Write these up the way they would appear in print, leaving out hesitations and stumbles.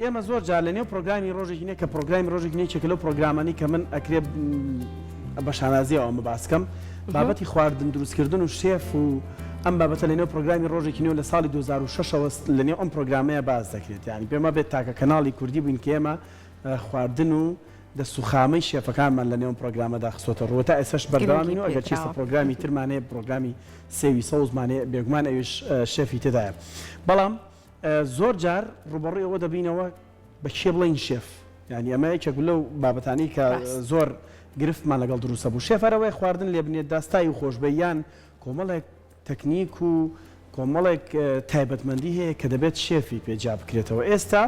ئێمە زۆر جار لە نێو پرۆگرامی ڕۆژێکی نوێ کە پرۆگرامی ڕۆژێکی نوێ یەکێکە لەو پرۆگرامانەی کە من ئەکرێ بە شانازیەوە ئەمە باس کەم بابەتی خواردن دروستکردن و شێف و ئەم بابەتە لە نێو پرۆگرامی ڕۆژێکی نوێ لە ساڵی 2006 ەوە لە نێو ئەم پرۆگرامەیە باس دەکرێت یانی پێم وابێت تاکە کەناڵی کوردی بووین کە ئێمە خواردن و دەست و خامەی شێفەکانمان لە نێو ئەم پرۆگرامەدا خستۆتە ڕوو تا ئێستاش بەردەوامین و ئەگەرچی ئێستا پرۆگرامی ترمان هەیە پرۆگرامی سێوی سەوزمان هەیە بێگومان ئەویش شێفی تێدایە بەڵام زۆر جار ڕووبەڕووی ئەوە دەبینەوە بە کێ بڵێین شێف؟ یانی ئەمە یەکێک بوو لەو بابەتانەی کە زۆر گرفتمان لەگەڵ دروستە بوو. شێف هەر ئەوەیە خواردن لێ بنێت داستای و خۆش بێ یان کۆمەڵێک تەکنیک و کۆمەڵێک تایبەتمەندی هەیە کە دەبێت شێفی پێ جیا بکرێتەوە. ئێستا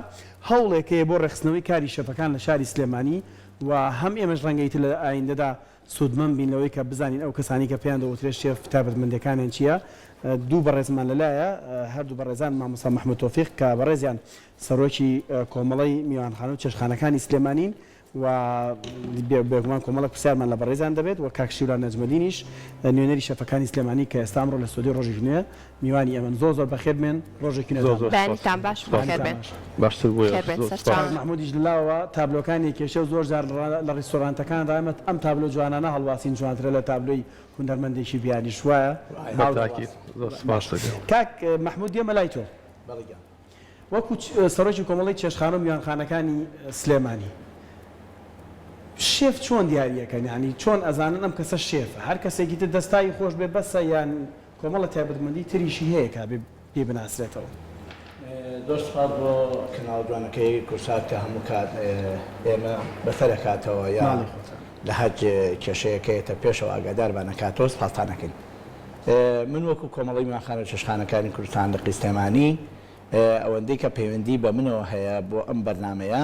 هەوڵێک هەیە بۆ ڕێکخستنەوەی کاری شێفەکان لە شاری سلێمانی و هەم ئێمەش ڕەنگە ئیتر لە ئایندەدا سوودمەند بین لەوەی کە بزانین ئەو کەسانەی کە پێیان دەوترێت شێف تایبەتمەندیەکانیان چیە، دوو بەڕێزمان لەلایە هەردوو بەڕێزان مامۆستا مەحمود تۆفیق کە بەڕێزیان سەرۆکی کۆمەڵەی میوانخانە و چێشتخانەکانی سلێمانین و بێگومان کۆمەڵێک پرسیارمان لە بەڕێزیان دەبێت و کاک شیروان نەجمەدینیش نوێنەری شێفەکانی سلێمانی کە ئێستا ئەمڕۆ لە ستۆدیۆی ڕۆژێکی نوێ میوانی ئێمەن زۆر زۆر بەخێر بێن ڕۆژێکی نوێتان باش. بەیانیتان باش بەخێر بێن. باشتر بۆیە خێر بێن زۆر سەرچاوم. سوپاس. کاک مەحمودیش لەلاوە تابلۆکانی کێشە و زۆر جار لە ڕیستۆرانتەکاندا ئێمە ئەم تابلۆ جوانانە هەڵواسین جوانترە لە تابلۆی هونەرمەندێکی بیانیش وایە؟ بە تاکید زۆر سوپاس دەکەم. کاک مەحمود دێمە لای تۆ. بەڵێ گیان. وەکو سەرۆکی کۆمەڵەی چێشتخانە و میوانخانەکانی سلێمانی شێف چۆن دیاریەکەن یانی چۆن ئەزانن ئەم کەسە شێفە هەر کەسێکی تر دەستاوی خۆش بێ بەسە یان کۆمەڵە تایبەتمەندی تریشی هەیە کە ئەبێ پێی بناسرێتەوە. زۆر سوپاس بۆ کەناڵە جوانەکەی کوردسات کە هەموو کات ئێمە بەسەر ئەکاتەوە یا ماڵی خۆتان. لە هەر کێشەیەک یەتە پێشەوە ئاگادارمان ئەکاتەوە سوپاستان ئەکەین. من وەکو کۆمەڵەی میوانخانە و چێشتخانەکانی کوردستان لقی سلێمانی ئەوەندەی کە پەیوەندی بە منەوە هەیە بۆ ئەم بەرنامەیە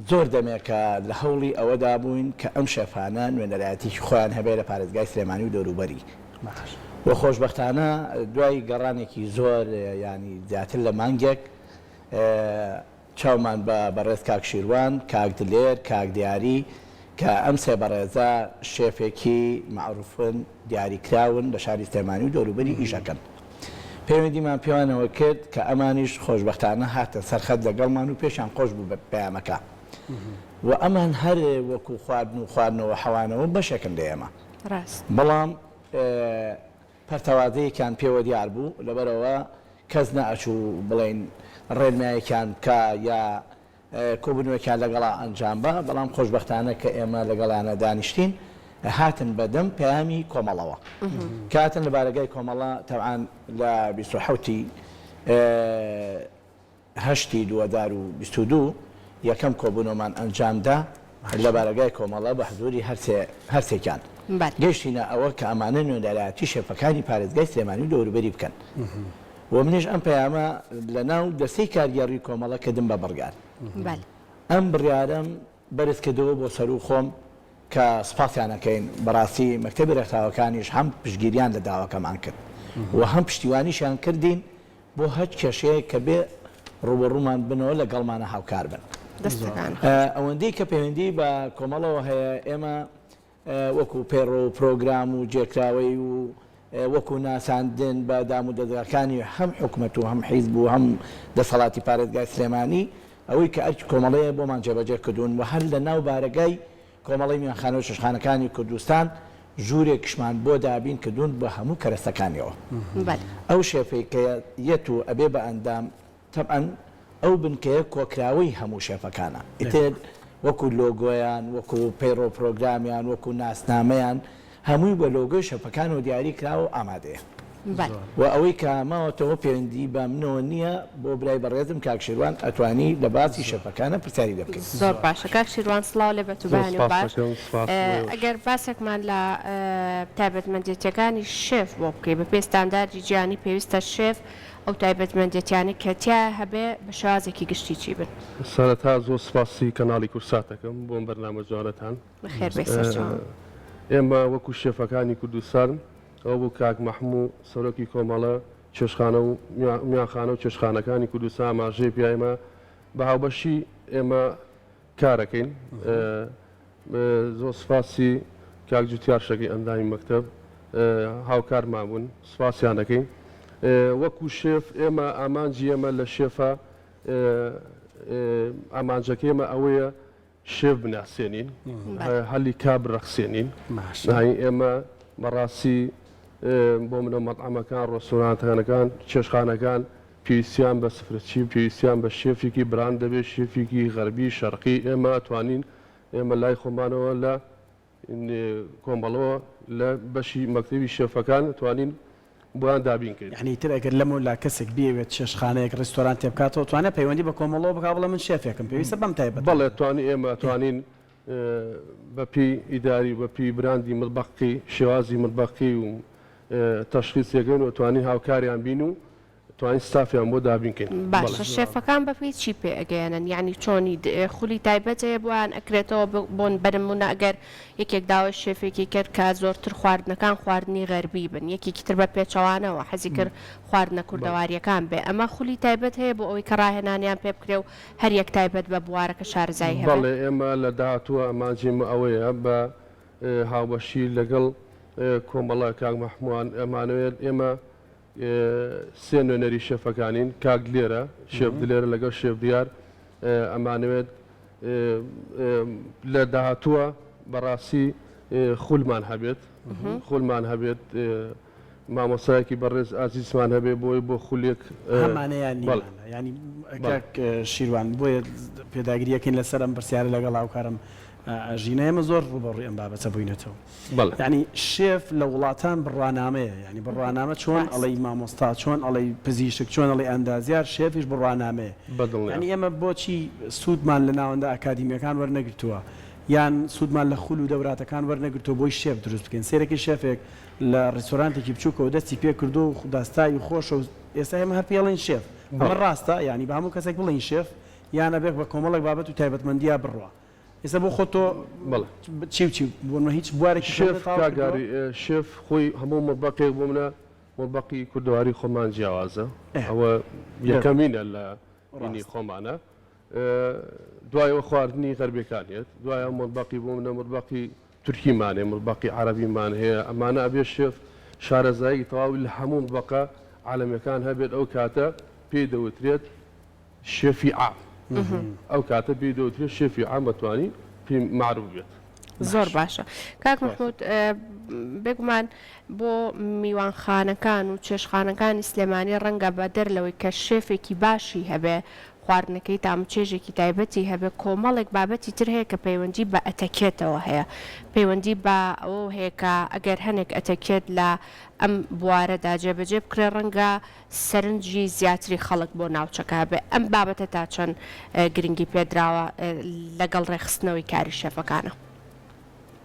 زۆر دەمێکە لە هەوڵی ئەوەدا بووین کە ئەم شێفانە نوێنەرایەتیی خۆیان هەبێ لە پارێزگای سلێمانی و دەوروبەری و خۆشبەختانە دوای گەڕانێکی زۆر یانی زیاتر لە مانگێک چاومان بە بەڕێز کاک شیروان، کاک دلێر، کاک دیاری کە ئەم سێ بەڕێزە شێفێکی مەعروفن، دیاریکراون لە شاری سلێمانی و دەوروبەری ئیش ئەکەن. پەیوەندیمان پێوانەوە کرد کە ئەمانیش خۆشبەختانە هاتنە سەر خەت لەگەڵمان و پێشیان خۆش بوو بە پەیامەکە و ئەمان هەر وەکو خواردن و خواردنەوە حەوانەوە بەشێکن لە ئێمە. ڕاست. بەڵام پەرتەوازەیەکیان پێوە دیار بوو، لەبەرئەوە کەس نەئەچوو بڵێین ڕێنمایەکیان بکا یا کۆبوونەوەکیان لەگەڵا ئەنجام با، بەڵام خۆشبەختانە کە ئێمە لەگەڵیانا دانیشتین هاتن بە دەم پەیامی کۆمەڵەوە. کە هاتن لە بارەگای کۆمەڵە تەبعەن لە 27 ی هەشتی 2022 یەکەم کۆبوونەوەمان ئەنجام دا لە بارەگای کۆمەڵە بە حزووری هەرسێ هەرسێکیان. گەیشتینە ئەوە کە ئەمانە نوێنەرایەتی شێفەکانی پارێزگای سلێمانی و دەوروبەری بکەن و منیش ئەم پەیامە لە ناو دەستەی کارگێڕی کۆمەڵە کردم بە بڕیار. ئەم بڕیارەم بەرز کردەوە بۆ سەروو خۆم کە سوپاسیان ئەکەین، بەڕاستی مەکتەبی ڕێکخراوەکانیش هەم پشتگیریان لە داواکەمان کرد و هەم پشتیوانیشیان کردین بۆ هەچ کێشەیەک کە بێ ڕووبەڕوومان بنەوە لەگەڵمانە هاوکار بن. دەستەکان. ئەوەندەی کە پەیوەندی بە کۆمەڵەوە هەیە ئێمە وەکو پەیڕەو و پرۆگرام و جێکراوەی و وەکو ناساندن بە دامودەزگاکانی هەم حکومەت و هەم حیزب و هەم دەسەڵاتی پارێزگای سلێمانی ئەوەی کە ئەرکی کۆمەڵەیە بۆمان جێبەجێ کردوون و هەر لە ناو بارەگای کۆمەڵەی میوانخانە و چێشتخانەکانی کوردستان ژوورێکیشمان بۆ دابین کردوون بە هەموو کەرەستەکانیەوە. ئەو شێفەی کە یەت و ئەبێ بە ئەندام تەبعەن ئەو بنکەیە کۆکراوەی هەموو شێفەکانە ئیتر وەکو لۆگۆیان وەکو پەیڕەو پرۆگرامیان وەکو ناسنامەیان هەمووی بە لۆگۆی شێفەکانەوە دیاری کراوە و ئامادەیە و ئەوەی کە ماوەتەوە پەیوەندی بە منەوە نییە بۆ برای بەڕێزم کاک شیروان ئەتوانی لە باسی شێفەکانە پرسیاری لێ بکەیت. زۆر باشە کاک شیروان سڵاو لێ بێت و زۆر بەیانی سپاست باش دەکەم سپاس بۆ ئێوەش. ئەگەر باسێکمان لە تایبەتمەندێتیەکانی شێف بۆ بکەی بە پێی ستانداردی جیهانی پێویستە شێف ئەو تایبەتمەندێتیانەی کە تیایا هەبێ بە شێوازێکی گشتی چی بن؟ سەرەتا زۆر سپاسی کەناڵی کوردسات دەکەم بۆ ئەم بەرنامە جوانەتان. بەخێر بێی سەرچاوم. ئێمە وەکو شێفەکانی کوردستان ئەوە بوو کاک مەحموو سەرۆکی کۆمەڵە چێشتخانە و میوانخانە و چێشتخانەکانی کوردستان ئاماژەی پێ ئێمە بە هاوبەشی ئێمە کارەکەین زۆر سپاسی کاک جوتیار شەکەی ئەندامی مەکتەب هاوکارمان بوون سپاسیان دەکەین وەکو شێف ئێمە ئامانجی ئێمە لە شێفە. ئامانجەکەی ئێمە ئەوەیە شێف بناسێنین، هەلی کار برەخسێنین. یانی ئێمە بەڕاستی بۆ منە مەتعەمەکان، ڕێستۆرانتەکان، چێشتخانەکان پێویستیان بە سفرەچی، پێویستیان بە شێفێکی براند دەبێت، شێفێکی غەربی، شەرقی. ئێمە ئەتوانین ئێمە لای خۆمانەوە لە کۆمەڵەوە لە بەشی مەکتەبی شێفەکان توانین بۆیان دابین کەین. یەعنی ئیتر ئەگەر لەمەولا کەسێک بیەوێت چێشتخانەیەک ڕیستۆرانتێ بکاتەوە توانێ پەیوەندی بە کۆمەڵەوە بکا بڵێ من شێفێکم پێویستە بەم تایبەتمەندیانە. بەڵێ توانی ئێمە توانین بە پێی ئیداری و بە پێی براندی مطبەقی شێوازی مطبەقی و تەشخیسیەکەین و توانین هاوکاریان بین و توانین ستافیان بۆ دابین کەین. باشە شێفەکان بە پێی چی پێ ئەگەیەنن یانی چۆنی خولی تایبەت هەیە بۆیان ئەکرێتەوە بۆ بەنمونە ئەگەر یەکێک داوای شێفێکی کرد کە زۆرتر خواردنەکان خواردنی غەربی بن یەکێکی تر بە پێچەوانەوە حەزی کرد خواردنە کوردەواریەکان بێ ئەمە خولی تایبەت هەیە بۆ ئەوەی کە ڕاهێنانیان پێ بکرێ و هەر یەک تایبەت بە بوارەکە شارەزایی هەبێ؟ بەڵێ ئێمە لە داهاتووە ئامانجی ئێمە ئەوەیە بە هاوبەشی لەگەڵ کۆمەڵە کاک مەحموان ئەمانەوێت ئێمە سێ نوێنەری شێفەکانین، کاک دلێرە، شێف دلێرە لەگەڵ شێف دیار، ئەمانەوێت لە داهاتووە بەڕاستی خولمان هەبێت، خولمان هەبێت، مامۆستایەکی بەڕێز ئازیزمان هەبێت بۆی بۆ خولێک. هەمانە یان نیمانە؟ یانی کاک شیروان بۆیە پێداگری ئەکەین لەسەر ئەم پرسیارە لەگەڵ هاوکارم ژینا، ئێمە زۆر ڕووبەڕووی ئەم بابەتە بووینەتەوە. یانی شێف لە وڵاتان بڕوانامەیە یانی بڕوانامە چۆن ئەڵێی مامۆستا چۆن ئەڵێی پزیشک چۆن ئەڵێی ئەندازیار شێفیش بڕوانامەیە یانی ئێمە بۆچی سوودمان لە ناوەندە ئەکادیمیەکان وەرنەگرتووە یان سوودمان لە خول و دەوراتەکان وەرنەگرتووە بۆی شێف دروست بکەین سەیرەکەی شێفێک لە ڕیستۆرانتێکی بچووکەوە دەستی پێ کردووە و داستاوی خۆشە و ئێستا ئێمە هەر پێی ئەڵێین شێف ئەمە ڕاستە یانی بە هەموو کەسێک بڵێین شێف یان ئەبێ بە کۆمەڵێک بابەت و تایبەتمەندیا بڕوا ئێستا بۆ خۆت تۆ بەڵێ. چی و چی بۆ نمونە هیچ بوارێکی شێف خوێندنت تەواو کاک کردووە؟ ئاری شێف خۆی هەموو مطبەقێک بۆ منە مطبەقی کوردەواری خۆمان جیاوازە ئێ ئەوە دەبێ یەکەمینە لە هینی ڕاستە. خۆمانە دوای ئەوە خواردنی غەربیەکان یەت دوای ئەو مطبەقی بۆ منە مطبەقی تورکیمان هەیە مطبەقی عەرەبیمان هەیە ئەمانە ئەبێ شێف شارەزایی تەواوی لە هەموو مطبەقە عالەمیەکان هەبێت ئەو کاتە پێی دەوترێت شێفی عام ئەو کاتە پێی دەوترێت شێفی عام ئەتوانی پێی مەعروف بێت. زۆر باشە کاک محمود بێگومان بۆ میوانخانەکان و چێشخانەکانی سلێمانی ڕەنگە بەدەر لەوەی کە شێفێکی باشی هەبێ خواردنەکەی تام و چێژێکی تایبەتی هەبێ کۆمەڵێک بابەتی تر هەیە کە پەیوەندی بە ئەتەکێتەوە هەیە پەیوەندی بە ئەوەوە هەیە کە ئەگەر هەنێک ئەتەکێت لە ئەم بوارەدا جێبەجێ بکرێ ڕەنگە سەرنجی زیاتری خەڵک بۆ ناوچەکە هەبێ، ئەم بابەتە تا چەند گرنگی پێدراوە لەگەڵ ڕێکخستنەوەی کاری شێفەکانە؟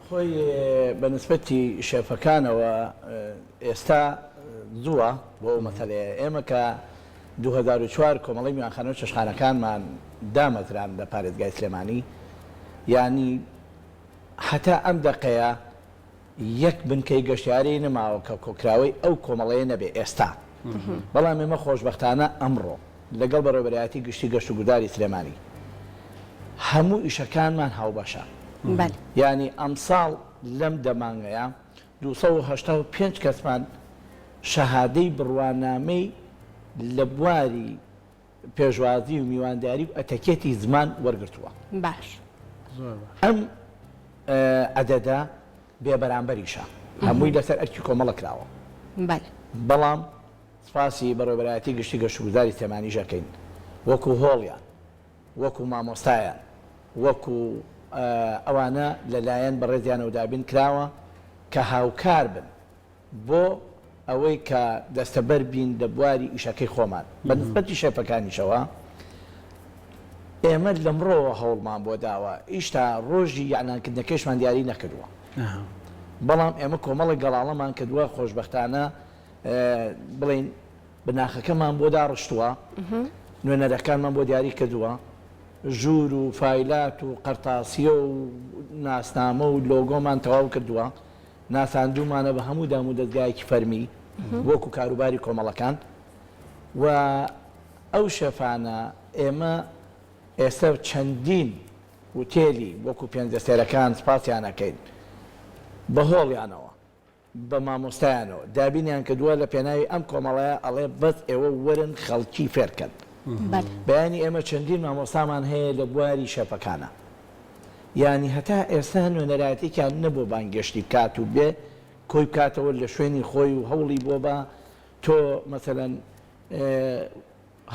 خۆی بە نسبەتی شێفەکانەوە ئێستا زووە بۆ ئەو مەسەلەیە، ئێمە کە 2004 کۆمەڵەی میوانخانە و چێشتخانەکانمان دامەزراند لە پارێزگای سلێمانی یانی هەتا ئەم دەقەیە یەک بنکەی گەشتیاری نەماوە کە کۆکراوەی ئەو کۆمەڵەیە نەبێ ئێستا، بەڵام ئێمە خۆشبەختانە ئەمڕۆ لەگەڵ بەڕێوەبەرایەتی گشتی گەشتوگوزاری سلێمانی هەموو ئیشەکانمان هاوبەشە، یانی ئەمساڵ لەم دە مانگەیا 285 کەسمان شەهادەی بڕوانامەی لە بواری پێشوازی و میوانداری و ئەتەکێتی زمان وەرگرتووە. باش. ئەم عەدەدە بێ بەرامبەریشە، هەمووی لەسەر ئەرکی کۆمەڵە کراوە. بەلێ. بەڵام سوپاسی بەڕێوەبەرایەتی گشتی گەشتوگوزاری سلێمانیش ئەکەین، وەکو هۆڵیان، وەکو مامۆستایان، وەکو ئەوانە لەلایەن بەڕێزیانەوە دابین کراوە کە هاوکار بن بۆ ئەوەی کە دەستەبەر بین لە بواری ئیشەکەی خۆمان. بە نسبەتی شێفەکانیشەوە ئێمە لەمڕۆوە هەوڵمان بۆ داوە، ئیشتا ڕۆژی ئیعلانکردنەکەیشمان دیاری نەکردووە، بەڵام ئێمە کۆمەڵێک گەڵاڵەمان کردووە، خۆشبەختانە بڵێین بناخەکەمان بۆ داڕشتووە، نوێنەرەکانمان بۆ دیاری کردووە، ژوور و فایلات و قەرتاسیە و ناسنامە و لۆگۆمان تەواو کردووە. ناساندوومانە بە هەموو دامودەزگایەکی فەرمی وەکو کاروباری کۆمەڵەکان و ئەو شێفانە ئێمە ئێستا چەندین وتێلی وەکو پێنجەستێرەکان سوپاسیان ئەکەین بە هۆڵیانەوە بە مامۆستایانەوە دابینیان کردووە لە پێناوی ئەم کۆمەڵەیە ئەڵێ بەس ئێوە وەرن خەڵکی فێرکەن. بەیانی ئێمە چەندین مامۆستامان هەیە لە بواری شێفەکانە یانی هەتا ئێستا نوێنەرایەتێکیان نەبووە بانگێشتی بکات و بێ کۆی بکاتەوە لە شوێنی خۆی و هەوڵی بۆ با تۆ مەسەلەن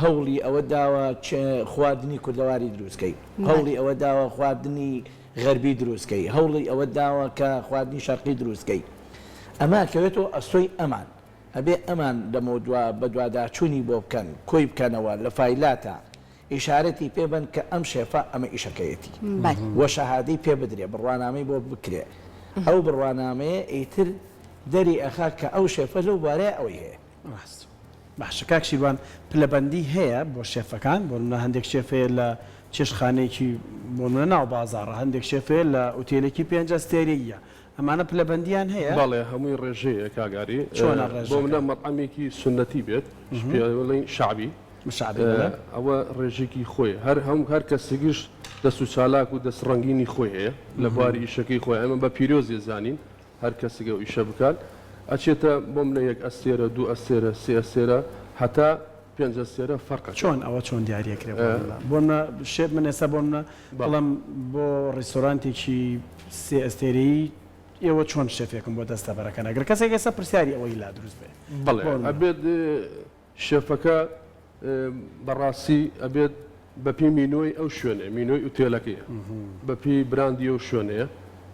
هەوڵی ئەوە داوە خواردنی کوردەواری دروست کەی، هەوڵی ئەوە داوە خواردنی غەربی دروست کەی، هەوڵی ئەوە داوە کە خواردنی شەرقی دروست کەی. ئەمە ئەکەوێتەوە ئەستۆی ئەمان. ئەبێ ئەمان لەمەودوا بەدواداچوونی بۆ بکەن، کۆی بکەنەوە لە فایلاتا ئیشارەتی پێ بەن کە ئەم شێفە ئەمە ئیشەکەیەتی و شەهادەی پێ بدرێ، بڕوانامەی بۆ بکرێ. ئەو بڕوانامەیە ئیتر دەری ئەخا کە ئەو شێفە لەو بوارەیا ئەوەی هەیە. ڕاست. باشە کاک شیروان پلەبەندی هەیە بۆ شێفەکان بۆ نمونە هەندێک شێف هەیە لە چێشتخانەیەکی بۆ نمونە ناو بازاڕە هەندێک شێف هەیە لە ئوتێلێکی پێنج ئەستێرەییە ئەمانە پلەبەندیان هەیە؟ بەڵێ هەمووی ڕێژەیە کاک ئاری چۆنە بۆ ڕێژەکە؟ منە مەتعەمێکی سوننەتی بێت پێ بڵێین شەعبی شەعبی بەڵێ. ئەوە ڕێژەیەکی خۆی هەر هەم هەر کەسێکیش دەست و چالاک و دەست ڕەنگینی خۆی هەیە لە بواری ئیشەکەی خۆی ئێمە بە پیرۆزی ئەزانین هەر کەسێک ئەو ئیشە بکات ئەچێتە بۆ منە یەک ئەستێرە دوو ئەستێرە سێ ئەستێرە هەتا پێنج ئەستێرە فەرقەکە. چۆن ئەوە چۆن دیاری ئەکرێ بۆ منە بۆ منە شێت من ئێستا بۆ منە بڵێم بۆ ڕیستۆرانتێکی سێ ئەستێرەیی ئێوە چۆن شێفێکم بۆ دەستەبەرەکەن ئەگەر کەسێک ئێستا پرسیاری ئەوەی لا دروست بێ بەڵێ بۆ منە. ئەبێت شێفەکە بەڕاستی ئەبێت بەپێی مینۆی ئەو شوێنەیە، مینۆی ئوتێلەکەیە، بەپێی براندی ئەو شوێنەیە،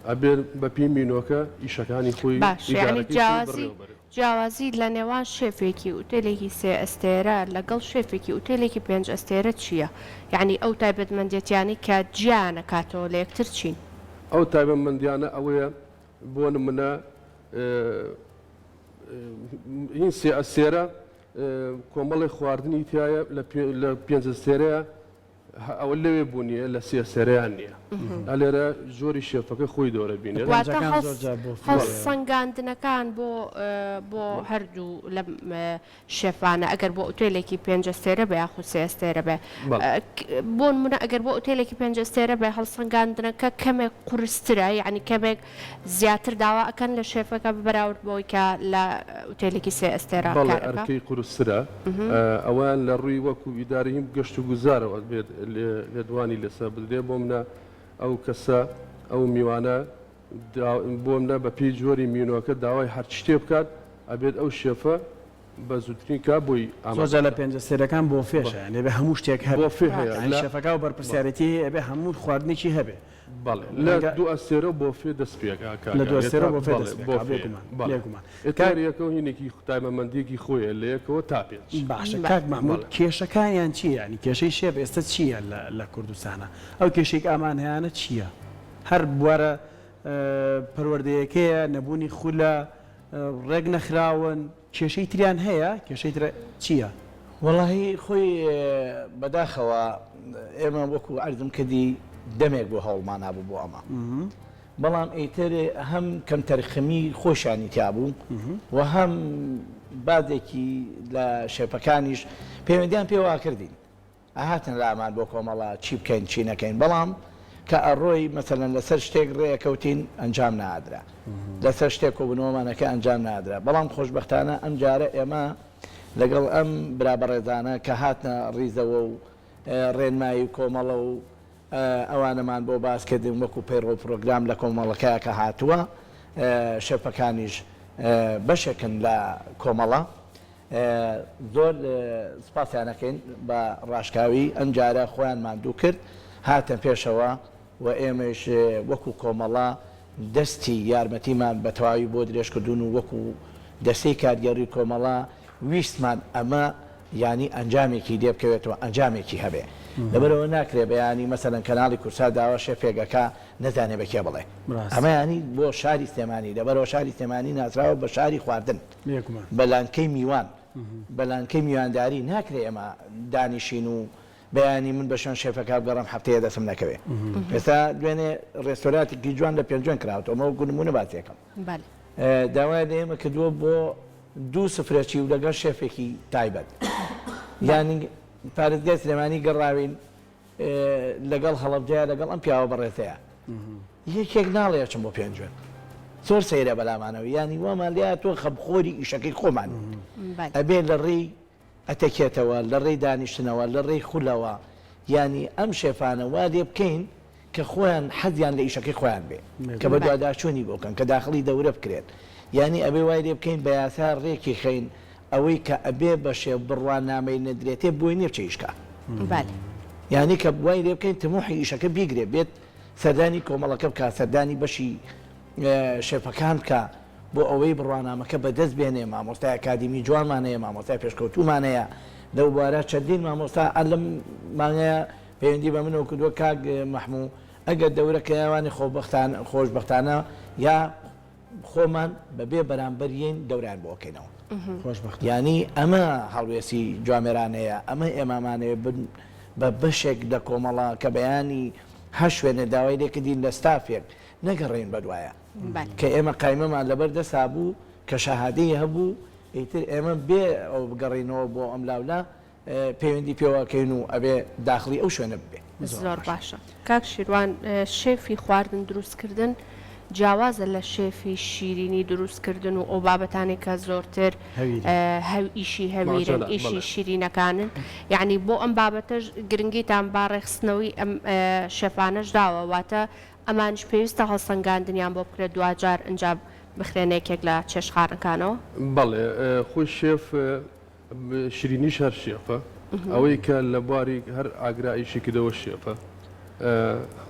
ئەبێت بەپێی مینۆکە ئیشەکانی خۆی باش یانی ئیدارەکەی خۆی جیاوازی بەڕێوە بەرێت. جیاوازی لە نێوان شێفێکی ئوتێلێکی سێ ئەستێرە لەگەڵ شێفێکی ئوتێلێکی پێنج ئەستێرە چییە؟ یانی ئەو تایبەتمەندێتیانەی کە جیایان ئەکاتەوە لە یەکتر چین؟ ئەو تایبەتمەندیانە ئەوەیە بۆ نمونە هین سێ ئەستێرە کۆمەڵێک خواردنی تایە لە پێنج ئەستێرەیە ئەوە لەوێ بوونیە لە سێ ئەستێرەیان نییە ئەلێرە جۆری شێفەکە خۆی دەورە بینێت. واتە پێنجەکان زۆر جار بۆ هەڵسەنگاندنەکان بۆ بۆ هەردوو لەم شێفانە ئەگەر بۆ ئوتێلێکی پێنج ئەستێرە بێ یاخود سێ ئەستێرە بێ بۆ نمونە ئەگەر بۆ ئوتێلێکی پێنج ئەستێرە بێ هەڵسەنگاندنەکە کەمێک قورسترە یعنی کەمێک زیاتر داوا ئەکەن لە شێفەکە بەراورد بەوەی کە لە ئوتێلێکی سێ ئەستێرە بەڵێ کار ئەکا؟ ئەرکەی قورسترە ئەوەیان لە ڕووی وەکو ئیدارەی گەشت و گوزارەوە بێت لێدوانی لەسەر بدرێ بۆ منە ئەو کەسە ئەو میوانە بۆ منە بە پێی جۆری مینۆکە داوای هەرچ شتێ بکات ئەبێت ئەو شێفە بە زووترین کات بۆی زۆر ئامادە جار لە بکات. پێنجە سێرەکان بۆفێشە یانی ئەبێ هەموو شتێک هەبێ بۆفێ هەیە یانی لە شێفەکە ئەو بەرپرسیارێتیەی هەیە ئەبێ هەموو خواردنێکی هەبێ بەڵێ لە ڕەنگە دوو ئەستێرە و بۆفێ دەست پێ ئەکا کاک لە دوو ئاری ئەستێرە تا و بۆفێ بەڵێ دەست پێ ئەکا بۆفێیە بێگومان بەڵێ بێگومان ئێتا کاک هەر یەکەو هینێکی تایبەمەندیەکی خۆیە لە یەکەوە تا پێنج. باشە بەڵێ. کاک مەحمود بەڵێ. کێشەکانیان چیە یانی کێشەی شێف ئێستە چیە لە لە کوردستانا ئەو کێشەی کە ئەمان هەیانە چیە هەر بوارە پەروەردەیەکەیە نەبوونی خولە ڕێک نەخراون کێشەی تریان هەیە کێشەی تر چیە؟ وەڵاهی خۆی بەداخەوە ئێمە وەکو عەرزم کردی دەمێک بوو هەوڵمان هەبوو بۆ ئەمە بەڵام ئیتر هەم کەمتەرخەمی خۆشیانی تیا بوو و هەم بازێکی لە شێفەکانیش پەیوەندیان پێوە کردین ئەهاتن لامان بۆ کۆمەڵە چی بکەین چی نەکەین بەڵام کە ئەڕۆی مەسەلەن لەسەر شتێک ڕێ ئەکەوتین ئەنجام نائەدرا لەسەر شتێک کۆبونەوەمان ئەکە ئەنجام نائەدرا بەڵام خۆشبەختانە ئەم جارە ئێمە لەگەڵ ئەم برا بەڕێزانە کە هاتنە ڕیزەوە و ڕێنمایی کۆمەڵە و ئەوانەمان بۆ باس کردن وەکو پەیڕەو پرۆگرام لە کۆمەڵەکە کە هاتووە شێفەکانیش بەشێکن لە کۆمەڵە زۆر سوپاسیان ئەکەین بە ڕاشکاوی ئەمجارە خۆیان ماندوو کرد هاتن پێشەوە و ئێمەیش وەکو کۆمەڵە دەستی یارمەتیمان بە تەواوی بۆ درێژ کردوون و وەکو دەستەی کارگێڕی کۆمەڵە ویستمان ئەمە یانی ئەنجامێکی لێ بکەوێتەوە ئەنجامێکی هەبێ لەبەرئەوە ناکرێ بەیانی مەسەلەن کەناڵی کوردسات داوا شێفێک ئەکا نەزانێ بە کێ بڵێ ئەمە یانی بۆ شاری سلێمانی لەبەرئەوە شاری سلێمانی ناسراوە بە شاری خواردن بە لانکەی میوان، بە لانکەی میوانداری ناکرێ ئێمە دانیشین و بەیانی من بە شوێن شێفەکە بگەڕێم هەفتەیە دەستم نەکەوێ. ئێستا دوێنێ ڕێستۆراتێکی جوان لە پێنجوێن کراوەتەوە، ئەمە وەکوو نموونە باسی ئەکەم. داوای لە ئێمە کردووە بۆ دوو سفرەچی و لەگەڵ شێفێکی تایبەت. یانی پارێزگای سلێمانی گەڕاوین لەگەڵ هەڵەبجەیە لەگەڵ ئەم پیاوە بەڕێزەیە یەکێک ناڵێ ئەچم بۆ پێنجوێن زۆر سەیرە بەلامانەوە یانی وامان لێ هاتووە خەمخۆری ئیشەکەی خۆمان ئەبێ لە ڕێی. ئەتەکێتەوە، لە ڕێی دانیشتنەوە، لە ڕێی خولەوە، یانی ئەم شێفانە وا لێ بکەین کە خۆیان حەزیان لە ئیشەکەی خۆیان بێ، کە بەدواداچوونی بۆ بکەن، کە داخڵی دەورە بکرێن. یانی ئەبێ وای لێ بکەین بە یاسا ڕێکی خەین ئەوەی کە ئەبێ بە شێف بڕوانامەی نەدرێتێ بۆی نیە بچێ ئیش کا. یانی کە وای لێ بکەین تموحی ئیشەکە بیگرێ، بێت سەردانی کۆمەڵەکە بکا، سەردانی بەشی شێفەکان بکا بۆ ئەوەی بڕوانامەکە بەدەست بێنێ، مامۆستای ئەکادیمی جوانمان هەیە، مامۆستای پێشکەوتوومان هەیە لەو بوارە، چەندین مامۆستا ئەر لەم مانگەیا پەیوەندی بە منەوە کردووە کاک مەحموو ئەگەر دەورە کرایوانی خۆبەختانە خۆشبەختانە یا خۆمان بە بێ بەرامبەر یەین دەورەیان بۆ ئەکەینەوە. خۆشبەختانە. یانی ئەمە هەڵوێستی جوامێرانەیە، ئەمە ئێمە ئەمانەوێ بن بە بەشێک لە کۆمەڵە کە بەیانی هەر شوێنێ داوای لێ کردین لە ستافێک نەگەڕێین بەدوایا. کە ئێمە قایمەمان لەبەر دەستا بوو کە شەهادەی هەبوو ئیتر ئێمە بێ ئەوە بگەڕێینەوە بۆ ئەملاولا پەیوەندی پێوە ئەکەین و ئەبێ داخڵی ئەو شوێنە ببێ. زۆر باشە کاک شیروان شێفی خواردن دروست کردن جیاوازە لە شێفی شیرینی دروست کردن و ئەو بابەتانەی کە زۆرتر ئیشی هەویرن ئیشی شیرینەکانن یعنی بۆ ئەم بابەتەش گرنگیتان با ڕێکخستنەوەی ئەم شێفانەش داوە واتە ئەمانیش پێویستە هەڵسەنگاندنیان بۆ بکرێت دواجار ئنجا بخرێنە یەکێک لە چێشتخانەکانەوە؟ بەڵێ خۆی شێف شیرینیش هەر شێفە ئەوەی کە لە بواری هەر ئاگرا ئیشی کردەوە شێفە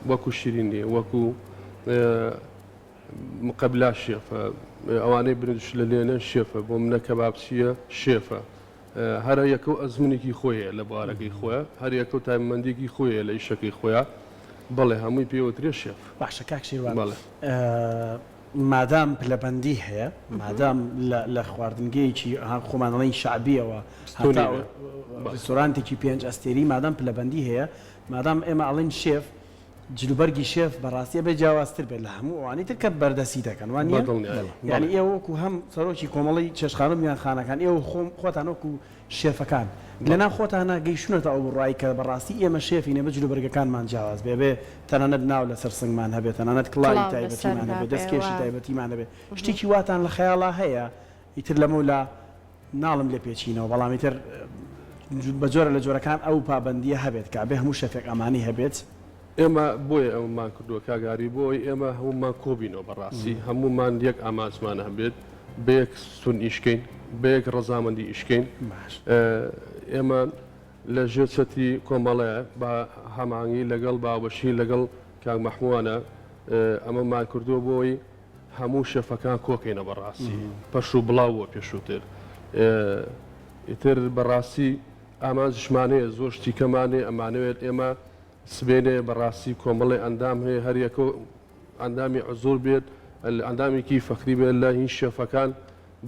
وەکو شیرینی وەکو مقەبلا شێفە ئەوانەی برنج لە لێنە شێفە بۆ منە کەبابچیە شێفە هەرە یەکە و ئەزمونێکی خۆی هەیە لە بوارەکەی خۆیان هەر یەکە و تایبەتمەندیەکی خۆی هەیە لە ئیشەکەی خۆیان بەڵێ هەمووی پێوترێ شێف. باشە کاک شیروان مادام پلەبەندی هەیە مادام لە خواردنگەیەکی خۆمان ئەڵێین شەعبیەوە هەتا ڕیستۆرانتێکی پێنج ئەستێری مادام پلەبەندی هەیە مادام ئێمە ئەڵێین شێف جلوبەرگی شێف بەڕاستی ئەبێ جیاوازتر بێت لە هەموو ئەوانەی تر کە بەردەستی دەکەن وا نییە؟ یانی ئێوە وەکو هەم سەرۆکی کۆمەڵەی چێشتخانە و میوانخانەکان ئێوە خۆم خۆتان وەکو شێفەکان لەناو خۆتانا گەیشتوونەتە ئەو بڕوای کە بەڕاستی ئێمە شێفین ئەبێ جلوبەرگەکانمان جیاواز بێ ئەبێ تەنانەت ناو لەسەر سنگمان هەبێ تەنانەت کڵاوی تایبەتیمان هەبێ دەستکێشی تایبەتیمان هەبێ شتێکی واتان لە خەیاڵا هەیە ئیتر لەمەولا ناڵم لێپێچینەوە بەڵام ئیتر بە جۆرە لە جۆرەکان ئەو پابەندییە هەبێت کە ئەبێ هەموو شەفێک ئەمانەی هەبێت. ئێمە بۆیە ئەمەمان کردووە کاک ئاری بۆ ئەوەی ئێمە هەموومان کۆبینەوە بەڕاستی هەموومان یەک ئامانجمان هەبێت بە یەک ستون ئیش کەین بە یەک ڕەزامەندی ئیش کەین ئێمە لە ژێر چەتری کۆمەڵەیە بە هەماهەنگی لەگەڵ باوەشی لەگەڵ کاک مەحمووانە ئەمەمان کردووە بۆ ئەوەی هەموو شێفەکان کۆکەینە بەڕاستی پەش و بڵاو بووە پێشووتر ئیتر بەڕاستی ئامانجشمان هەیە زۆر شتی کەمان هەیە ئەمانەوێت ئێمە سبەینێ بەڕاستی کۆمەڵێ ئەندام هەیە هەر یەکە ئەندامی عزور بێت ئەندامێکی فەخری بێت لە هین شێفەکان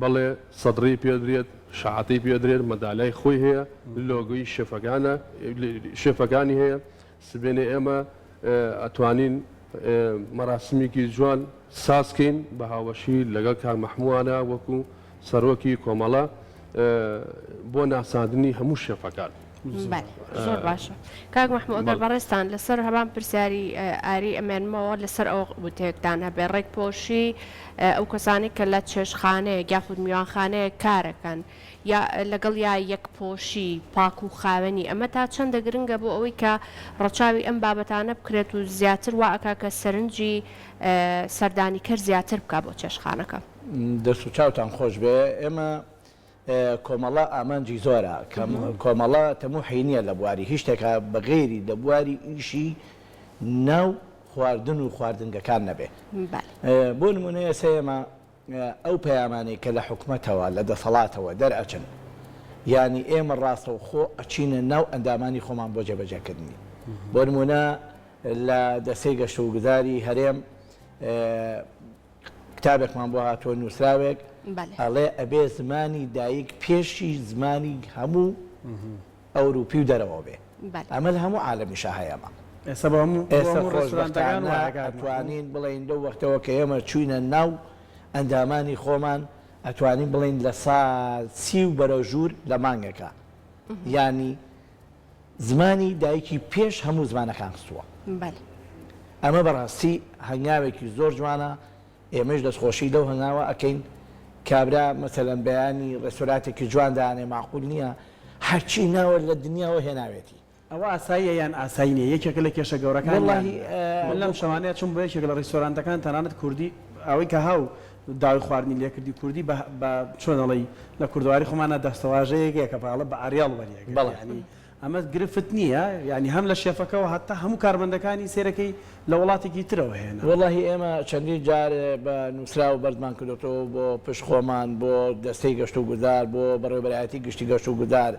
بەڵێ سەدڕی پێدرێت شەعاتەی پێدرێت مەدالای خۆی هەیە لۆگۆی شێفەکانە شێفەکانی هەیە سبەینێ ئێمە ئەتوانین مەراسمیکی جوان ساز کەین بە هاوبەشی لەگەڵ کاک مەحمووانە وەکو سەرۆکی کۆمەڵە بۆ ناساندنی هەموو شێفەکان. بەلێ زۆر باشە کاک مەحموو ئەگەر بەڕێزتان لەسەر هەمان پرسیاری ئاری ئەمێنمەوە لەسەر ئەوە وتەیەکتان هەبێ ڕێکپۆشی ئەو کەسانەی کە لە چێشتخانەیەک یاخود میوانخانەیەک کارەکەن یا لەگەڵ یا یەکپۆشی، پاک و خاوێنی، ئەمە تا چەندە گرنگە بۆ ئەوەی کە ڕەچاوی ئەم بابەتانە بکرێت و زیاتر وا ئەکا کە سەرنجی سەردانیکەر زیاتر بکا بۆ چێشتخانەکە؟ دەست و چاوتان خۆش بێ ئێمە کۆمەڵە ئامانجی زۆرە کۆمەڵە تەموحی نیە لە بواری هیچ شتێکا بە غەیری لە بواری ئیشی ناو خواردن و خواردنگەکان نەبێ بۆ نمونە ئێستا ئێمە ئەو پەیامانەی کە لە حکومەتەوە، لە دەسەڵاتەوە دەرئەچن، یانی ئێمە ڕاستەوخۆ ئەچینە ناو ئەندامانی خۆمان بۆ جێبەجێکردنی. بۆ نموونە لە دەستەی گەشتوگوزاری هەرێم کتابێکمان بۆ هاتووە، نووسراوێک ئەڵێ ئەبێ زمانی دایک پێشی زمانی هەموو ئەوروپی و دەرەوە بێ. ئەمە لە هەموو عالەمیشا هەیە ئەمە. ئێستا بۆ هەموو ئێستا ڕێستۆرانتەکان خۆشبەختانە وایە کاک مەحموود. ئەتوانین بڵێین لەو وەختەوە کە ئێمە چووینە ناو ئەندامانی خۆمان ئەتوانین بڵێین لە سا سی و بەرەو ژوور لە مانگێکا یانی زمانی دایکی پێش هەموو زمانەکان خستووە. ئەمە بەڕاستی هەنگاوێکی زۆر جوانە ئێمەش دەستخۆشی لەو هەنگاوە ئەکەین، کابرا مەسەلەن بەیانی ڕێستۆراتێکی جوان دانێ مەعقول نیە. هەرچی ناوە لە دنیاوە هێناوێتی. ئەوە ئاساییە یان ئاسایی نییە؟ یەکێکە لە کێشە گەورەکان یان وەڵاهی نا؟ من لەم شەوانەیا چووم بۆ یەکێک لە ڕیستۆرانتەکان تەنانەت کوردی ئەوەی کە هاو داوای خواردنی لێ کردی کوردی بە بە چۆن ئەڵێی لە کوردەواری خۆمانا دەستەواژەیەک هەیە کە پاڵە بە ئاریاڵ وەری ئەگرت بەڵێ. یانی ئەمە گرفت نییە یانی هەم لە شێفەکەوە هەتا هەموو کارمەندەکانی سەیرەکەی لە وڵاتێکی ترەوە هێنا. وەڵاهی ئێمە چەندین جار بە نووسراو بەرزمان کردۆتەوە بۆ پشت خۆمان بۆ دەستەی گەشتوگوزار بۆ بەڕێوەبەرایەتی گشتی گەشتوگوزار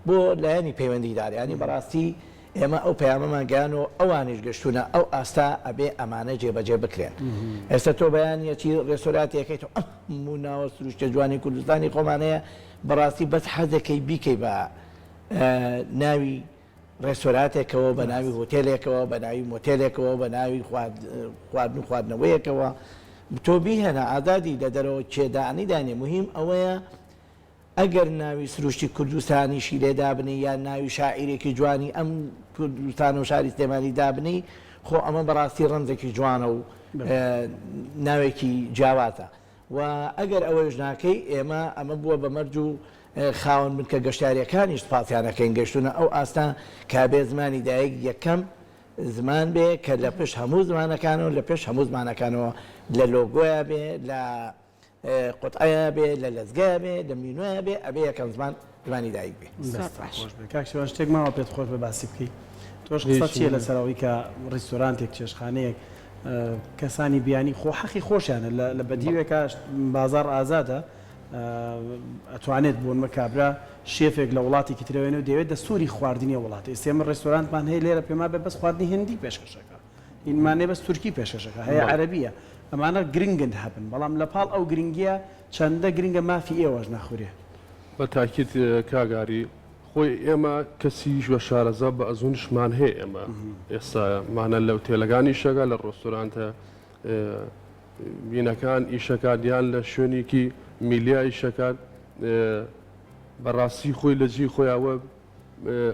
بۆ لایەنی پەیوەندیدار یانی بەڕاستی ئێمە ئەو پەیامەمان گەیان و ئەوانیش گەشتوونە ئەو ئاستە ئەبێ ئەمانە جێبەجێ بکرێن ئێستا تۆ بەیانی ئەچی ڕێستۆراتێ ئەکەیت و ئەم هەموو ناوە سروشتە جوانی کوردستانی خۆمان هەیە بەڕاستی بەس حەزەکەی بیکەی بە ناوی ڕێستۆراتێکەوە بە ناوی هۆتێلێکەوە بە ناوی مۆتێلێکەوە بە ناوی خواردن و خواردنەوەیەکەوە تۆ بیهێنە ئازادی لە دەرەوە کێ دانی دانێ مهم ئەوەیە ئەگەر ناوی سروشتی کوردستانیشی لێ دابنێی یان ناوی شاعیرێکی جوانی ئەم کوردستان و شاری سلێمانی دابنێی خۆ ئەمە بەڕاستی ڕەمزێکی جوانە و ناوێکی جیاوازە و ئەگەر ئەوەیش ناکەی ئێمە ئەمە بووە بە مەرج و خاوەن بنکە گەشتیارییەکانیش سوپاسیان ئەکەین گەیشتوونە ئەو ئاستە کە ئەبێ زمانی دایک یەکەم زمان بێ کە لە پشت هەموو زمانەکانەوە لە پێش هەموو زمانەکانەوە لە لۆگۆیا بێ لە قوتعەیا بێ لە لەزگەیا بێ لە مینۆیا بێ ئەبێ یەکەم زمان زمانی دایک بێ. زۆر دەستت باش. خۆش بێ کاک شێوان شتێک ماوە پێت خۆش بێ باسی بکەی تۆش قسەت هیچ چیە نیە. لەسەر ئەوەی کە ڕیستۆرانتێک چێشتخانەیەک کەسانی بیانی خۆ حەقی خۆشیانە لە لە بەڵێ. بەدیوێکا بازاڕ ئازادە ئەتوانێت بۆنمە کابرا شێفێک لە وڵاتێکی ترەوێنێ و دەیەوێت دەستوری خواردنی ئەو وڵاتە ئێستا ئێمە ڕێستۆرانتمان هەیە لێرە پێما بێ بەس خواردنی هندی پێشکەش ئەکا هینمان هەیە بەس تورکی پێشکەش ئەکا هەیە بەڵێ. عەرەبیە ئەمانە گرنگن هەبن بەڵام لە پاڵ ئەو گرنگیە چەندە گرنگە مافی ئێوەش نەخورێ. بە تاکید کاک ئاری خۆی ئێمە کەسیش بە شارەزا بە ئەزونشمان هەیە ئێمە ئێستا مانە لە ئوتێلەکان ئیشەکە لە ڕۆستۆرانتە بینەکان ئیشەکات یان لە شوێنێکی میلیا ئیشەکات بەڕاستی خۆی لە جێی خۆیاوە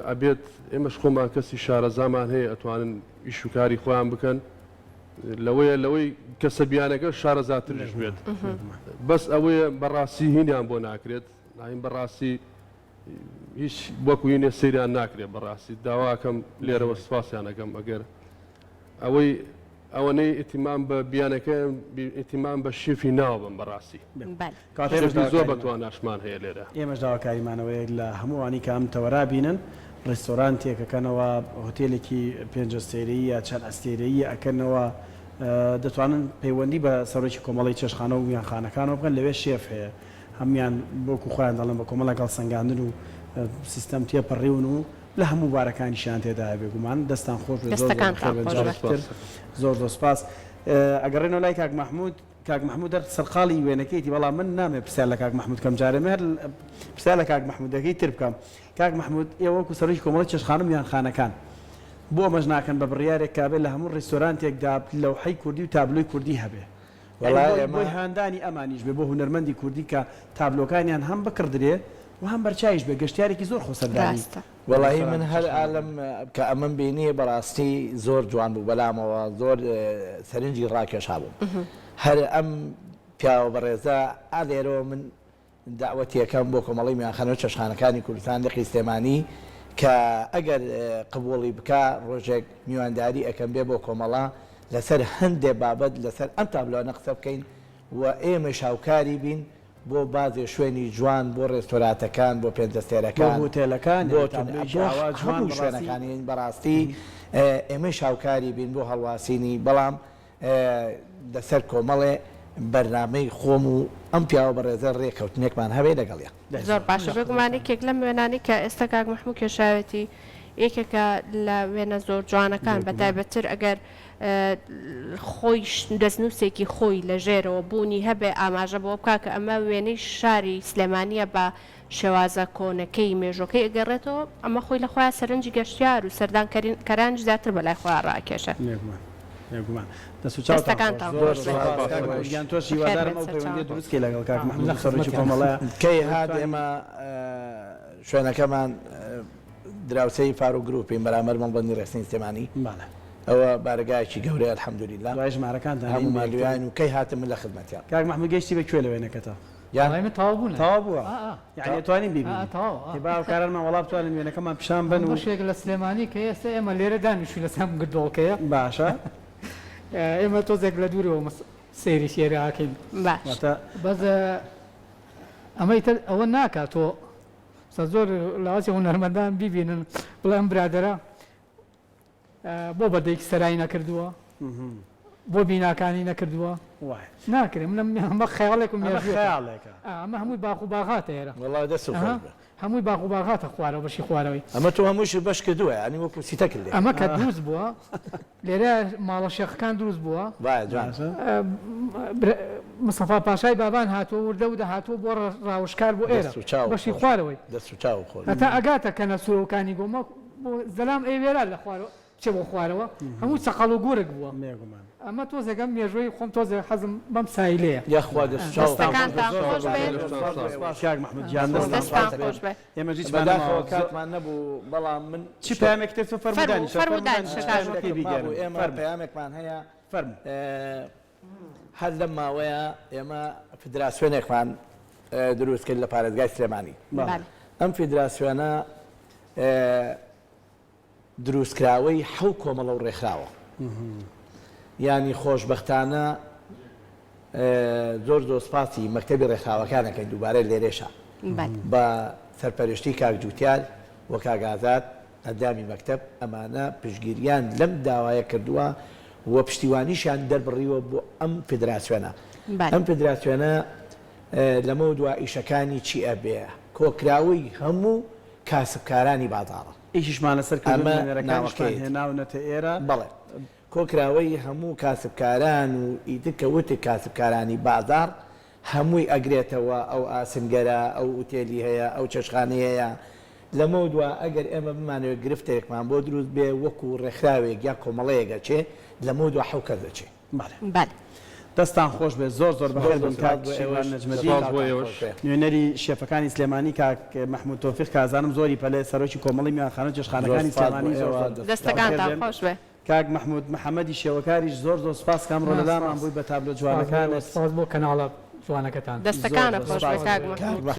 ئەبێت ئێمەش خۆمان کەسی شارەزامان هەیە ئەتوانن ئیش و کاری خۆیان بکەن لەوەیە لەوەی کەسە بیانەکە شارەزاترش بێت بەس ئەوەیە بەڕاستی هینیان بۆ ناکرێت ناین بەڕاستی هیچ وەکو هینێ سەیریان ناکرێت بەڕاستی داواکەم لێرەوە سپاسیان ئەکەم ئەگەر ئەوەی ئەوەنەی ئیتیمام بە بیانەکەیان ئیتیمام بە شێفی ناوە بم بەڕاستی. بەلێ. کەواتە ئێمەش شێفی زۆر داواکاریمان. بەتواناشمان هەیە لێرە. ئێمەش داواکاریمان ئەوەیە لە هەموو ئەوانەی کە ئەم تەوەرە بینن ڕیستۆرانتێک ئەکەنەوە هۆتێلێکی پێنج ئەستێرەیی یا چەند ئەستێرەیی ئەکەنەوە دەتوانن پەیوەندی بە سەرۆکی کۆمەڵەی چێشتخانە و میوانخانەکانەوە بکەن لەوێ شێف هەیە هەموویان وەکو خۆیان دەڵێن بە کۆمەڵێک هەڵسەنگاندن و سیستەم تێپەڕیون و لە هەموو بارەکانیشیان تێدایە بێگومان دەستان خۆش بێت زۆر زۆر دەستەکانتان بەخێر بێن خۆش جارێکی بێت. تر زۆر زۆر سپاس ئەگەڕێنەوە لای کاک مەحمود کاک مەحمود هەر سەرقاڵی وێنەکەیتی بەڵام من نامەوێت پرسیار لە کاک مەحمود کەم جارێ من هەر پرسیار لە کاک مەحمودەکەی تر بکەم کاک مەحمود ئێوە وەکو سەرۆکی کۆمەڵی چێشتخانە و میوانخانەکان بۆ ئەمەش ناکەن بە بڕیارێک کە ئەبێ لە هەموو ڕیستۆرانتێکدا لەوحەی کوردی و تابلۆی کوردی هەبێ یانی وەڵا بۆی ئێمە بۆی هاندانی ئەمانیش بێ بۆ هونەرمەندی کوردی کە تابلۆکانیان هەم بکڕدرێ و هەم بەرچاویش بێ گەشتیارێکی زۆر خۆ سەردانی ڕاستە. وەڵاهی من ڕێستۆرانت هەر چێشتخانە ئالەم کە ئەمەم بینی بەڕاستی زۆر جوان بوو بەلامەوە زۆر سەرنجی ڕاکێشابووم هەر ئەم پیاوە بەڕێزە ئا لێرەوە من دەعوەتی ئەکەم بۆ کۆمەڵەی میوانخانە و چێشتخانەکانی کوردستان لقی سلێمانی کە ئەگەر قبوڵی بکا ڕۆژێک میوانداری ئەکەم بێ بۆ کۆمەڵە لەسەر هەندێ بابەت لەسەر ئەم تابلۆانە قسە بکەین و ئێمەش هاوکاری بین بۆ بازێ شوێنی جوان بۆ ڕێستۆراتەکان بۆ بۆ پێنجەستێرەکان هۆتێلەکان بۆ یانی تون تابلۆیەکی بۆ ئاوا جوان هەموو بەڕاستی شوێنەکان بەڕاستی ئێمەش هاوکاری بین بۆ هەڵواسینی بەڵام لەسەر کۆمەڵێ بەرنامەی خۆم و ئەم پیاوە بەڕێزە رێکەوتنێکمان هەبێ لەگەڵیا. زۆر باشە بێگومان یەکێک لەم وێنانەی کە ئێستا کاک مەحموو کێشاوێتی یەکێکە لە وێنە زۆر جوانەکان بە تایبەتتر ئەگەر خۆی دەستنووسێکی خۆی لە ژێرەوە بوونی هەبێ ئاماژە بەوە بکا کە ئەمە وێنەی شاری سلێمانییە بە شێوازە کۆنەکەی مێژووەکەی ئەگەڕێتەوە، ئەمە خۆی لە خۆیا سەرنجی گەشتیار و سەردان کەرانیش زیاتر بە لای خۆیا ڕائەکێشێ. بێگومان بێگومان دەست و چاوتان خۆش دەستەکانتان زۆر خۆش بێت. سوپاس کاک مەحمود گیان تۆش بەخێر هیوادارم بێن ئەو پەیوەندیە سەرچاوان. دروست کەی لەگەڵ کاک لە مەحمود و سەرۆکی خزمەتیان. کۆمەڵە کەی هات بتوانین. ئێمە شوێنەکەمان دراوسێی فاروق گروپین بەرامبەر مەڵبەندی ڕێکخستنی سلێمانی بەڵێ. ئەوە بارەگایەکی گەورەیە الحمدللە دوای ژمارەکانتان هەموو ئێین بە یەکتر. مالویان و کەی هاتم من لە خزمەتیان. کاک مەحمود گەیشتی بە کوێ لە وێنەکەتا؟ یان وەڵای من تەواو بوونە. تەواو بووە؟ ئا ئا. یانی ئەتوانین بیبینین؟ ئا تەواوە ئا. ئێ با هاوکارانمان وەڵا بتوانن وێنەکەمان پیشان بەن و. بەشێک لە سلێمانی کە ئێستا ئێمە لێرە دانیشتوین لەسەر ئەم گردۆڵکەیە. باشە. ئێمە تۆزێک لە دوورەوە سەیری ئێرە ئەکەین. باش. واتە. بەس ئەمە ئیتر ئەوە ناکا تۆ سە زۆر لاوازی هونەرمەندان بیبینن بڵێ ئەم برادەرە بۆ بەردێکی سەرای نەکردووە بۆ بیناکانی نەکردووە ناکرێ من ئەمە خەیاڵێک و خەیاڵێکە ئەمە هەمووی باخ و باغاتە ئێرە وەڵا دەست و خۆش بێ هەمووی باخ و باغاتە خوارەوە بەشی خوارەوەی ئەمە تۆ هەمووشت بەش کردووە یانی وەکو سیتە کردێ ئەمە کە دروست بووە لێرە ماڵە شێخەکان دروست بووە وایە جوان مستەفا پاشای بابان هاتووە وردە وردە هاتووە بۆ ڕاوشکار بۆ ئێرە دەست و چاو بەشی خوارەوەی دەست و چاو خۆش هەتا ئەگاتە کەنە سوورەکانی گۆمە بۆ زەلام ئەیوێرا لە خوارەوە بچێ بۆ خوارەوە هەموو چەقەڵ و گورگ بووە بێگومان. ئەمە تۆزێک ئەم مێژووی خۆم تۆزێک حەزم بەم سایلەیە. یاخوا دەست و چاو خۆش. دەستەکانتان خۆش بێت. زۆر زۆر سوپاس کاک مەحمود گیان دەستان دەستان خۆش خۆش بێت. بێت. ئێمەش هیچمان بەداخەوە نەماوە زۆر کاتمان نەبوو بەڵام من چ پەیامێک تر تۆ فەرموو فەرموو دانیشە فەرموو فەرموو دانیشە دانیشە کاک چ مەحمود. پێی مابوو بیگەرم ئێمە فەرموو پەیامێکمان هەیە فەرموو. هەر لەم ماوەیە ئێمە فیدراسیۆنێکمان دروست کرد لە پارێزگای سلێمانی. بەڵێ. ئەم فیدراسیۆنە دروستکراوەی حەو کۆمەڵە و ڕێکخراوە. یانی خۆشبەختانە زۆر زۆر سپاسی مەکتەبی ڕێکخراوەکان ئەکەین دووبارە لێرەشا بە سەرپەرشتی کاک جوتیار و کاک ئازاد ئەندامی مەکتەب ئەمانە پشتگیریان لەم داوایە کردووە و پشتیوانیشیان دەربڕیوە بۆ ئەم فیدراسیۆنە. ئەم فیدراسیۆنە لەمەودوا ئیشەکانی چی ئەبێ؟ کۆکراوەی هەموو کاسبکارانی بازاڕە. ئیشیشمان لەسەر کردوون ئەمە نوێنەرەکانیشمان ناوەکەیەتی. هێناونەتە ئێرە. بەڵێ. کۆکراوەی هەموو کاسبکاران و ئیتر کە وتت کاسبکارانی بازاڕ هەمووی ئەگرێتەوە، ئەو ئاسنگەرە، ئەو ئوتێلی هەیە، ئەو چێشتخانەی هەیە. لەمەودوا ئەگەر ئێمە بمانەوێ گرفتێکمان بۆ دروست بێ وەکوو ڕێکخراوێک یا کۆمەڵەیەک ئەچێ، لەمەودوا حەو کەس ئەچێ. بەڵێ. بەلێ. دەستان خۆش بێت زۆر زۆر زۆر بەخێر زۆر بن سوپاس کاک بۆ شیروان ئێوەش. نەجمەدین سوپاس بۆ دەستتان ئێوەش. خۆش بێ. نوێنەری شێفەکانی سلێمانی کاک مەحمود تۆفیق کازانم زۆری پەلەیە سەرۆکی کۆمەڵەی میوانخانە و زۆر چێشتخانەکانی سوپاس بۆ سلێمانی زۆر ئێوە. زۆر دەستتان دەستەکانتان بەخێر بێن. خۆش بێ. کاک مەحمود محەمەدی شێوەکاریش زۆر زۆر سوپاس کە ئەمڕۆ لەلامان سپاس بووی بە تابلۆ سپاس بۆ ئێوە جوانەکانت. سپاس بۆ کەناڵە جوانەکەتان. زۆر دەستەکانت زۆر خۆش بێ سوپاس کاک کاک مەحمود.